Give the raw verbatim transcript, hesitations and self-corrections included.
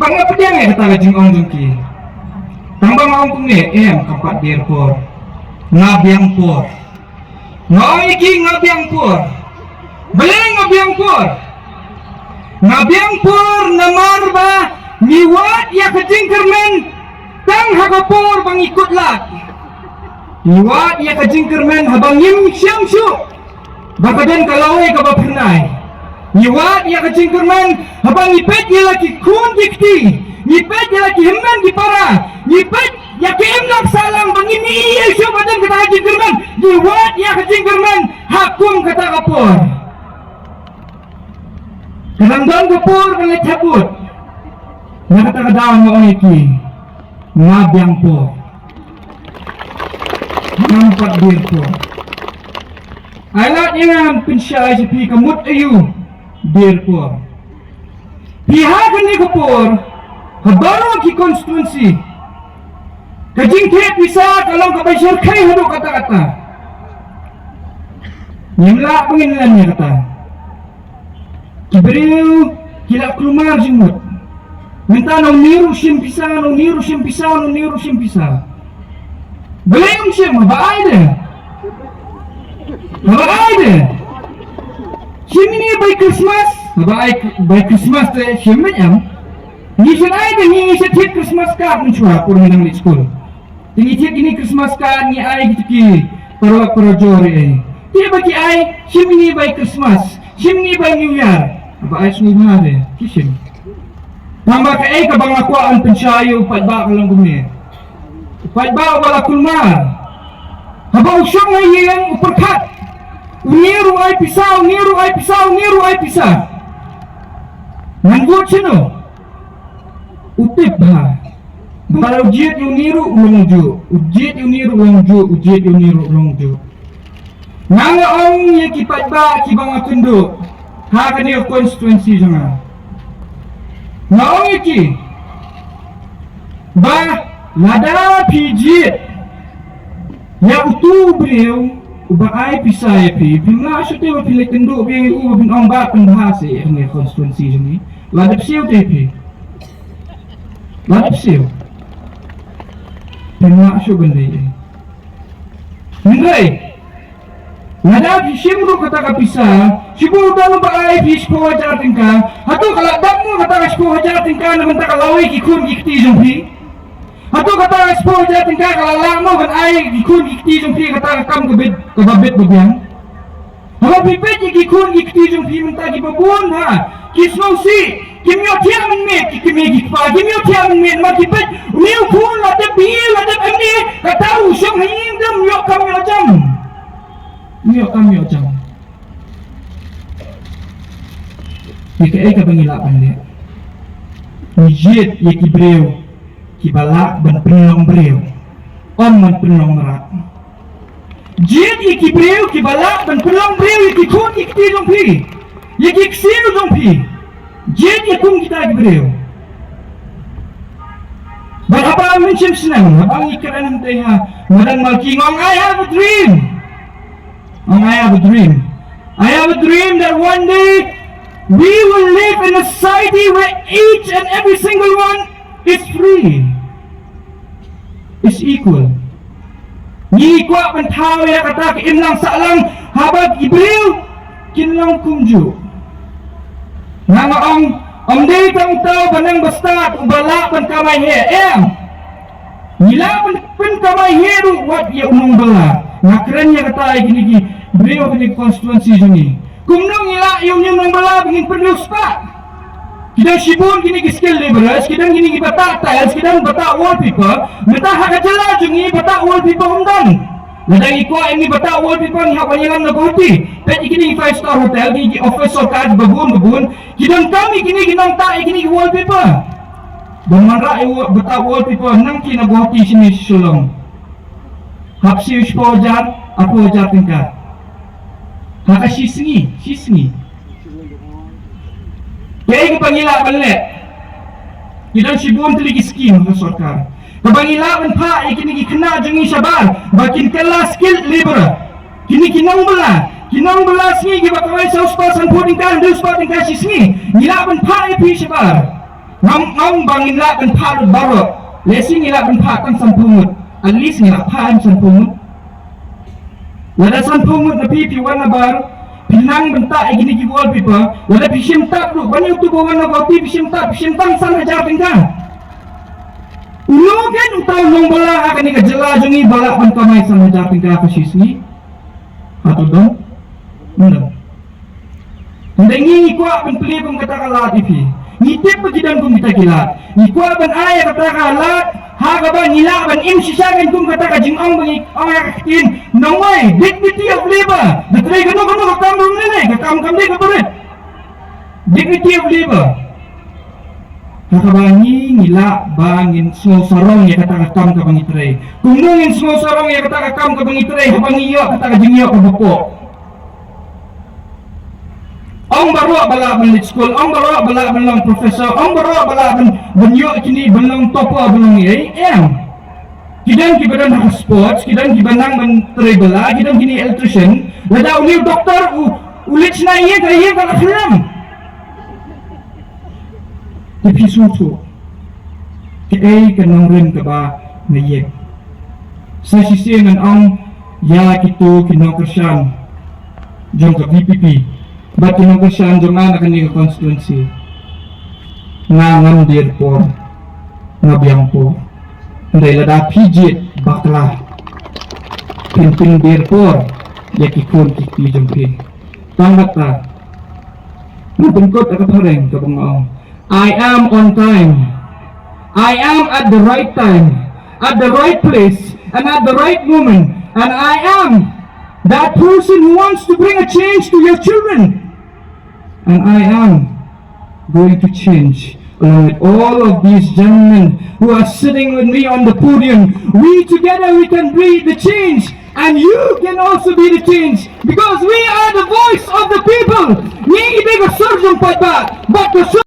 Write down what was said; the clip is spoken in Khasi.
Ba nga pdiang ïa kata ka jingong jong ki. Tang ba nga ong kumne, em, kam pat dier por. Nga biang por. Nga ong ïa ki nga biang por. Balei nga biang por? Nga biang por namar ba ngi wad ïa ka jingkyrmen tang ha ka por ba ngi kut lad. Ngi wad ïa ka jingkyrmen haba ngim shem shuh ba ka don ka lawei kaba phyrnai. Ngi wad ïa ka jingkyrmen haba ngi peit ïa la ki khun ki kti, ngi peit ïa la ki hynmen ki para, ngi peit ïa ki imlang sahlang ba ngim ïohi shuh ba don kata ka jingkyrmen. Ngi wad ïa ka jingkyrmen ha kum kata ka por. Ka dang don ka por ba ngi thabut. Na kata ka daw nga ong ïa ki, nga biang por. Ngam pat dier por. Ai lad ïa nga ban pynshai sha phi ka mut aïu dier por. Phi, ha kane ka por, ha baroh ki constituency, ka jingthied pisa ka long kaba shyrkhei haduh katta katta. Ngim lah ba ngin len ïa kata. Ki briew ki la kulmar jingmut. Mynta na une ruh shim pisa, na une ruh shim pisa, na une ruh shim pisa. Balei ym shim, haba ai de? Haba ai de? Shim ïa ine bai Christmas, haba ai bai Christmas te shim, em? Ngi shait ai de, ngi shait thied Christmas card mynshuwa por ngi dang leit skul. Te ngi thied kine Christmas card ngi ai kito ki paralok parajor, eh. Te ba ki ai, shim ïa ine bai Christmas, shim ïa ine bai New Year. Ba ai sngewbha de, ki shim. Tang ba kaei kaba nga kwah ban pynshai ïa u paidbah ka long kumne. U paidbah uba la kulmar. Haba u shong ha ïing u pyrkhat. Une ruh ai pisa, une ruh ai pisa, une ruh ai pisa. Ngan vote shano? U tip bha. Ba u jied ïa une ruh u long juh, u jied ïa une ruh u long juh, u jied ïa une ruh u long juh. Nga, nga ong ïa ki paidbah kiba nga kynduh ha kane ka constituency jong nga. Nga ong ïa ki ba lada phi jied ïa utu u briew uba ai pisa ïa phi, phim lah shuh te ba phin leit kynduh biang ïa u ba phin ong ba pynbha seh ïa kane ka constituency jong ngi. La dep siew te phi. La dep siew. Phim lah shuh ban leit. Hynrei lada phi shim ruh kata ka pisa, shibun u don uba ai phi shiphew hajar tyngka, hato ka la dap mo kata ka shiphew hajar tyngka na bynta ka lawei ki khun ki kti jong phi? Hato kata ka shiphew hajar tyngka ka la lah mo ban ai ki khun ki kti jong phi kata ka kam ka bit, kaba bit ba biang? Haba phi peit ïa ki khun ki kti jong phi mynta kiba bun ha ki sngewsih, kim ïoh thiah mynmiet ki kmie ki kpa, kim ïoh thiah mynmiet, ma ki peit une u khun la dep B A, la dep M A, kata u shong ha ïing dum ïoh kam ïoh jam. Ïoh kam ïoh jam. Ïa kaei kaba ngi lah ban leh? Ngi jied ïa ki briew kiba lah ban pynlong briew, ym ban pynlong mrad. Jied ïa ki briew kiba lah ban pynlong briew ïa ki khun ki kti jong phi, ïa ki ksiew jong phi. Jied ïa kum kita ki briew. Bad haba mynshem snem, haba ngi kren hangtei ha madan Malki, nga ong, I have a dream. Nga ong, I have a dream. I have a dream that one day we will live in a society where each and every single one is free, is equal. Ngi kwah ban thaw ïa kata ka imlang sahlang haba ki briew kin long kumjuh. Nga, nga ong, ym dei tang uta u ba nang ba stad uba lah ban kamai heh, em. Ngi lah ban pynkamai heh ruh wat ïa u nongbylla. Nga kren ïa kata ïa kine ki briew kine ki constituency jong ngi. Kumno ngi lah ïa u nongbylla ba ngin pynriewspah? Ki don shibun kine ki skilled labourers, ki don kine ki ba tah tiles, ki don ba tah wallpaper. Mynta ha ka jylla jong ngi ba tah wallpaper ym don. Lada ngi kwah ïa kine ba tah wallpaper ngi hap ban ïalam na Guwahati. Peit ïa kine ki five star hotel, kine ki office sorkar ba bun ba bun, ki don kam ïa kine ki nongtah ïa kine ki wallpaper. Ba man rah ïa u ba tah wallpaper nangta na Guwahati shane sha Shillong. Hap siew shiphew hajar, arphew hajar tyngka. Ha ka shi sngi, shi sngi. Kaei kaba ngi lah ban leh? Ki don shibun tylli ki skim ha ka sorkar. Kaba ngi lah ban phah ïa kine ki khynnah jong ngi shabar ba kin kylla skilled labour. Kine ki nongbylla, ki nongbylla sngi kiba kamai saw spah sanphew tyngka, hynriew spah tyngka shi sngi. Ngi lah ban phah ïa phi shabar. Ngam ong ba ngin lah ban phah lut baroh. Lehse ngi lah ban phah tang sanphew ngut. At least ngi lah phah em sanphew ngut. Lada sanphew ngut na phi phi wan nabar, phi nang ban tah ïa kine ki wallpaper, lada phi shim tap ruh, ban ïa utu ba wan na kawei phi shim tap, phi shim tang san hajar tyngka. Uno ken uta u nongbylla ha kane ka jylla jong ngi ba lah ban kamai san hajar tyngka ka shi sngi? Hato don? Ym don. Hynrei ngi, ngi kwah ban plie kum kata ka lad ïa phi. Ngi tip ba ki don kum kita ki lad. Ngi kwah ban ai ïa kata ka lad ha kaba ngi lah ban im shisha kein kum kata ka jingong ba ngi ong ha ka ktien nongwei, dignity of labor. Da trei kano kano ka kam ruh ne, ka kam kam dei kaba rit. Dignity of labor. Ha kaba ngi, ngi lah ba ngin sngew sarong ïa kata ka kam kaba ngi trei. Kumno ngin sngew sarong ïa kata ka kam kaba ngi trei haba ngi ïoh kata ka jingïoh kaba pop? Ong baroh ba lah ban leit skul, ong baroh ba lah ban long professor, ong baroh ba lah ban, ban ïoh kine, ban long topper, ban long ei, em. Ki don kiba don ha sports, ki don kiba nang ban trei bylla, ki don kine electrician. Lada une u doctor u, u leit shna ïing, ka ïing ka la khlem. Te phi sngewthuh kaei ka nongrim kaba nga ïeng. Sa shisien ngan ong ïa kito ki nongkyrshan jong ka V P P bad ki nongkyrshan jong nga na kane ka constituency. Nga ngam dier por, nga biang por. Hynrei lada phi jied bakla, phin pyndier por ïa ki khun ki kti jong phi. Tang kata, nga pynkut da ka phareng kaba nga ong, I am on time. I am at the right time, at the right place, and at the right moment. And I am that person who wants to bring a change to your children. And I am going to change along with all of these gentlemen who are sitting with me on the podium. We together, we can be the change, and you can also be the change, because we are the voice of the people. Ngi dei ka sur jong paidbah, bad ka sur